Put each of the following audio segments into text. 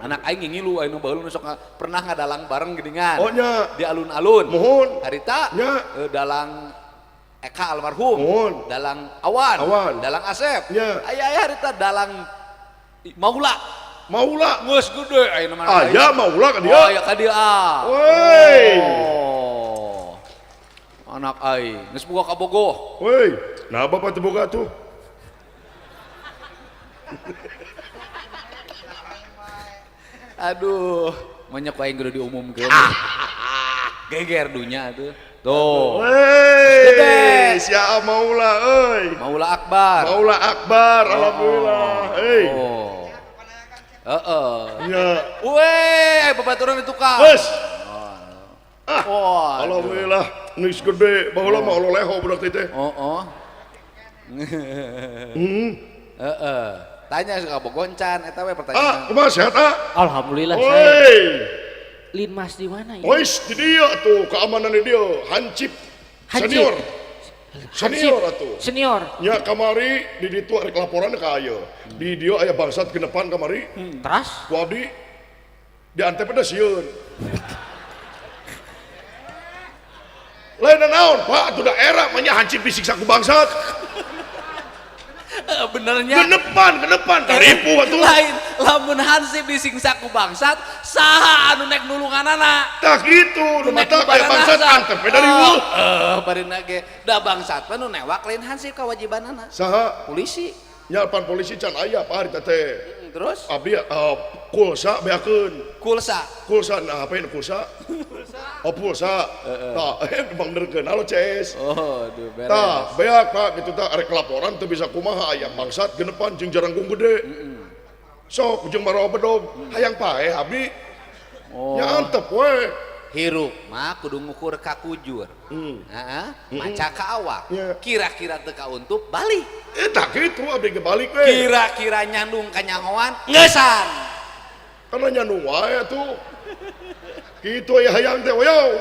Anak aing ngilu anu baheula nu sok pernah ngadalang bareng geuningan. Oh nya. Di alun-alun. Muhun. Harita. Nya. Dalang Eka almarhum. Muhun. Dalang Awan. Awan. Dalang Asep. Nya. Aya aya harita dalang Maula. Maula. Geus gede ayeuna mah. Aya Maula ka dieu. Oh, aya ka dieu ah. Woi. Oh. Anak aing geus boga kabogoh. Woi, nah bapak teu boga tuh. Aduh, monyok aing kudu diumumkeun. Geger dunya tuh. Tuh. Woi, siapa Maula euy? Maula Akbar. Maula Akbar, alhamdulillah. Euy. Oh. Heeh. Nya. Weh, babaturan di tukang. Wes. Ah, Oh, alhamdulillah geus gede, baheula mah ololeho budak teh. Oh, oh. Heeh. Tanya ka Bogoncan eta we Ah, pertanyaan. kumaha sehat ah? Alhamdulillah saya. Woi. Linmas di mana ya? Wis di dieu tuh keamanan di dieu, hansip. Hansip. Senior. Senior atuh. Senior. Nya kamari di ditu arek laporan ka aya. Di dieu aya bangsat genepan kamari. Teras? Ku abdi di antep da sieun. Lain naon, Pak, atuh da era mah nya hansip disiksa ku bangsat. Benernya Genepan, karipu atuh. Lain lamun hansip disingsa ku bangsat, saha anu nek nulunganana? Tah kitu, nu Nek mata aya bangsat antep we dari riweuh. Heeh, barina ge da bangsat mah nu newak lain hansip kawajibanana. Saha? Polisi. Nya pan polisi can aya Pak harita teh. Terus Abdi kulsa beakeun. Kulsa. Kulsa nah apa ini kulsa? Oh pulsa. Tah, bangderkeun halo CS. Oh, aduh beres. Tah, beak Pak kitu tah arek laporan teu bisa kumaha aya bangsat genepan jeung jarangkung gede. Sok jeung marawa bedog, hayang paeh abdi. Oh. Nya antep we. Hirup mah kudu ngukur ka kujur. Heeh, maca ka awak. Nya. Kira-kira teu kauntup balik. Tah kitu abdi ge balik we. Kira-kira nyandung kanyahoan ngeusan. Karena nyandung wae atuh. Kitu aya hayang teh woyo.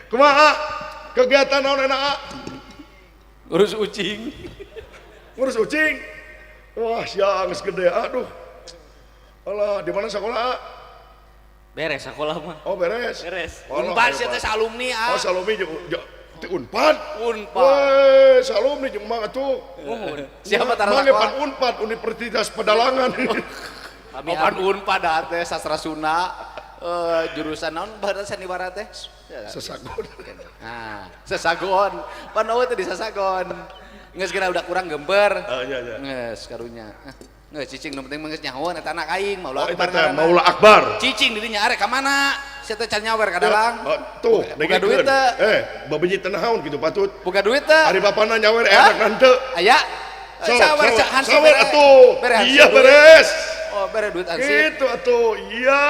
Kumaha? Kegiatan naon enak? Ngurus ucing. Ngurus ucing. Wah, sia geus gede aduh. Alah, di mana sekolah? Beres sekolah mah. Oh, beres. Beres. Unpad sia teh alumni ah. Oh, alumni jeung ti Unpad. Unpad. Weh, alumni jeung mang atuh. Muhun. Siapa tara Mang sekolah? pan Unpad Universitas Pedalangan. Oh, pan Unpad teh sastra Sunda. Jurusan naon bahasa sandiwara teh? Sesagon. Nah, sesagon. Pan eueuh teh di sasagon. Geus kira udah kurang gember. Oh, iya iya. Geus karunya. Geus cicing nu penting mah geus nyahoan eta anak aing Maula Oh, Akbar. eta teh Maula Akbar. Cicing di dinya arek ka mana? Sia teh can nyawer ka dalang. Oh, tuh, Boga duit teu? Babeji teh naon kitu patut. Boga duit teu? Ari bapana nyawer anak henteu. Aya. Sawer hansip sawer atuh. Iya beres. Oh, bere duit hansip. Gitu atuh. Iya.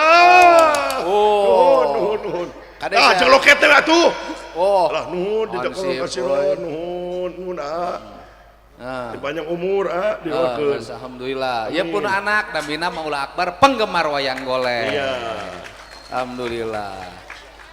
Oh. Nuhun, nuhun, nuhun. Kade Ah, sia. jeung loket teh atuh. Oh. Alah nuhun di Hansip, kasih nuhun, nuhun ah. Ah. Di banyak umur ah dilakeun. Alhamdulillah. Ya pun anak namina Maula Akbar penggemar wayang golek. Iya. Alhamdulillah.